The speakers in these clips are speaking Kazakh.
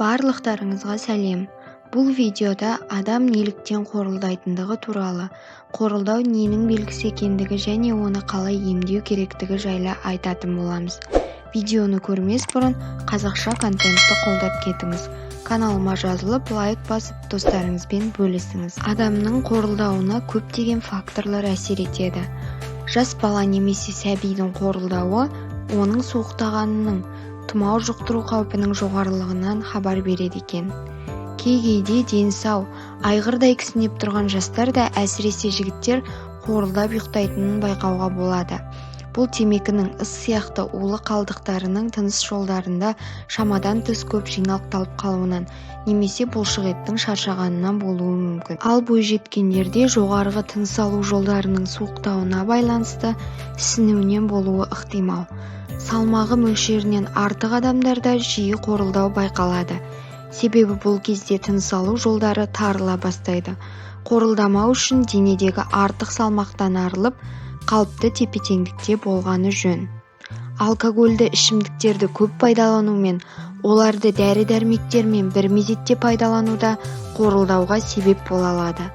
Барлықтарыңызға сәлем! Бұл видеода адам неліктен қорылдайтындығы туралы, қорылдау ненің белгісі екендігі және оны қалай емдеу керектігі жайлы айтатын боламыз. Видеоны көрмес бұрын қазақша контентті қолдап кетіңіз. Каналыма жазылып, лайк басып, достарыңызбен бөлісіңіз. Адамның қорылдауына көптеген факторлар әсер етеді. Жас бала немесе сәбидің қорылдауы оның суықтағанының, тұмау жұқтыру қаупінің жоғарылығынан хабар береді екен. Кей-кейде дені сау, айғырдай кісінеп тұрған жастар да, әсіресе жігіттер қорылдап ұйықтайтынын байқауға болады. Бұл темекінің ыс сияқты улы қалдықтарының тыныс жолдарында шамадан тыс көп жинақталып қалуынан немесе бұлшықеттің шаршағанынан болуы мүмкін. Ал бойжеткендерде жоғарғы тыныс алу жолдарының суықтауына байланысты ісінуінен болуы ықтимал. Салмағы мөлшерінен артық адамдарда жиі қорылдау байқалады. Себебі бұл кезде тыныс алу жолдары тарыла бастайды. Қорылдамау үшін денедегі артық салмақтан арылып, қалыпты тепе-теңдікте болғаны жөн. Алкогольді ішімдіктерді көп пайдалану мен оларды дәрі-дәрмектермен бір мезетте пайдалану да қорылдауға себеп бола алады.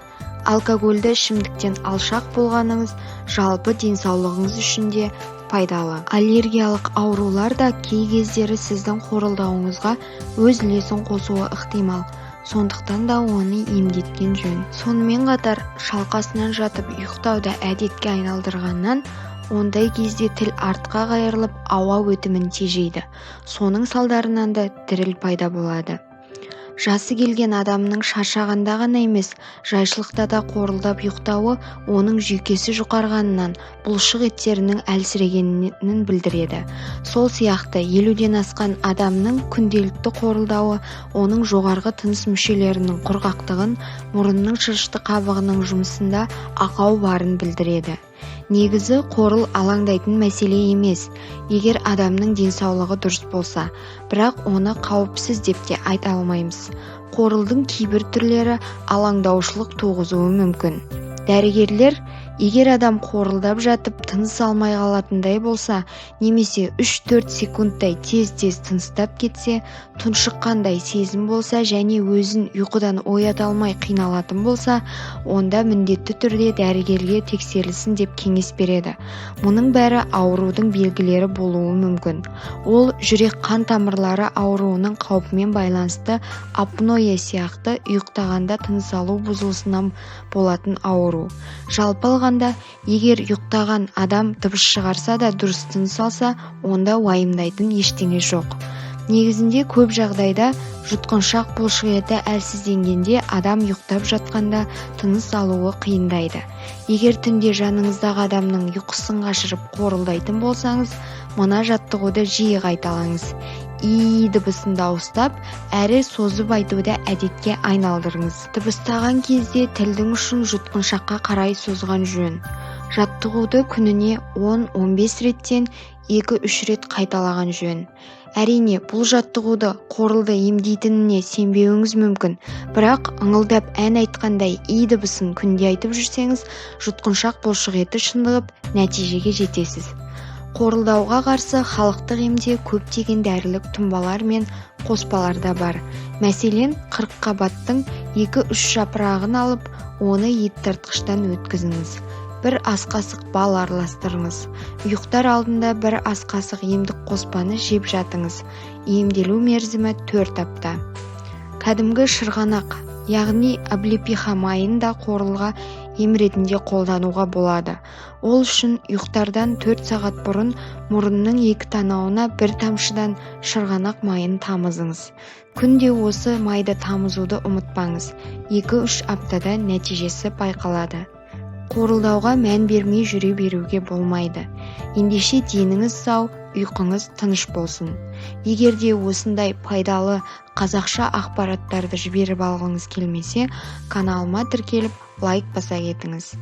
Алкогольді ішімдіктен алшақ болғаныңыз жалпы денсаулығыңыз үшін де пайдалы. Аллергиялық аурулар да кей кездері сіздің қорылдауыңызға өз үлесін қосуы ықтимал. Сондықтан да оны емдеткен жөн. Сонымен қатар шалқасынан жатып ұйықтауды әдетке айналдырғаннан, ондай кезде тіл артқа қайырылып, ауа өтімін тежейді. Соның салдарынан да діріл пайда болады. Жасы келген адамның шаршағанда ғана емес, жайшылықта да қорылдап ұйықтауы оның жүйкесі жұқарғанынан, бұлшық еттерінің әлсірегенін білдіреді. Сол сияқты 50-ден асқан адамның күнделікті қорылдауы оның жоғарғы тыныс мүшелерінің құрғақтығын, мұрынның шырышты қабығының жұмысында ақау барын білдіреді. Негізі қорыл алаңдайтын мәселе емес, егер адамның денсаулығы дұрыс болса, бірақ оны қауіпсіз деп те айта алмаймыз. Қорылдың кейбір түрлері алаңдаушылық туғызуы мүмкін. Дәрігерлер егер адам қорылдап жатып тыныс алмай қалатындай болса немесе 3-4 секундтай тез-тез тыныстап кетсе, тұншыққандай сезім болса және өзін ұйқыдан оята алмай қиналатын болса, онда міндетті түрде дәрігерге тексерілсін деп кеңес береді. Мұның бәрі аурудың белгілері болуы мүмкін. Ол жүрек-қан тамырлары ауруының қаупімен байланысты апноэ сияқты ұйықтағанда тыныс алу бұзылысынан болатын ауру. Жалпы алғанда, егер ұйықтаған адам дыбыс шығарса да дұрыс тыныс алса, онда уайымдайтын ештеңе жоқ. Негізінде көп жағдайда жұтқыншақ бұлшықеті әлсізденгенде адам ұйықтап жатқанда тыныс алуы қиындайды. Егер түнде жаныңыздағы адамның ұйқысын қашырып қорылдайтын болсаңыз, мына жаттығуды жиі қайталаңыз. И дыбысын дауыстап, әрі созып айтуды әдетке айналдырыңыз. Дыбыстаған кезде тілдің ұшын жұтқыншаққа қарай созған жөн. Жаттығуды күніне 10-15 реттен 2-3 рет қайталаған жөн. Әрине, бұл жаттығуды қорылды емдейтініне сенбеуіңіз мүмкін, бірақ ыңылдап ән айтқандай и дыбысын күнде айтып жүрсеңіз, жұтқыншақ бұлшықеті шынығып, нәтижеге жетесіз. Қорылдауға қарсы халықтық емде көптеген дәрілік тұнбалар мен қоспалар да бар. Мәселен, қырыққабаттың 2-3 жапырағын алып, оны ет тартқыштан өткізіңіз. Бір ас қасық бал араластырыңыз. Ұйықтар алдында бір ас қасық емдік қоспаны жеп жатыңыз. Емделу мерзімі 4 апта. Кәдімгі шырғанақ, яғни облепиха майын да қорылға ем ретінде қолдануға болады. Ол үшін ұйықтардан 4 сағат бұрын мұрынның екі танауына бір тамшыдан шырғанақ майын тамызыңыз. Күнде осы майды тамызуды ұмытпаңыз. 2-3 аптада нәтижесі байқалады. Қорылдауға мән бермей жүре беруге болмайды. Ендеше деніңіз сау, ұйқыңыз тыныш болсын. Егер де осындай пайдалы қазақша ақпараттарды жіберіп алғыңыз келмесе, каналыма тіркеліп, лайк баса кетіңіз.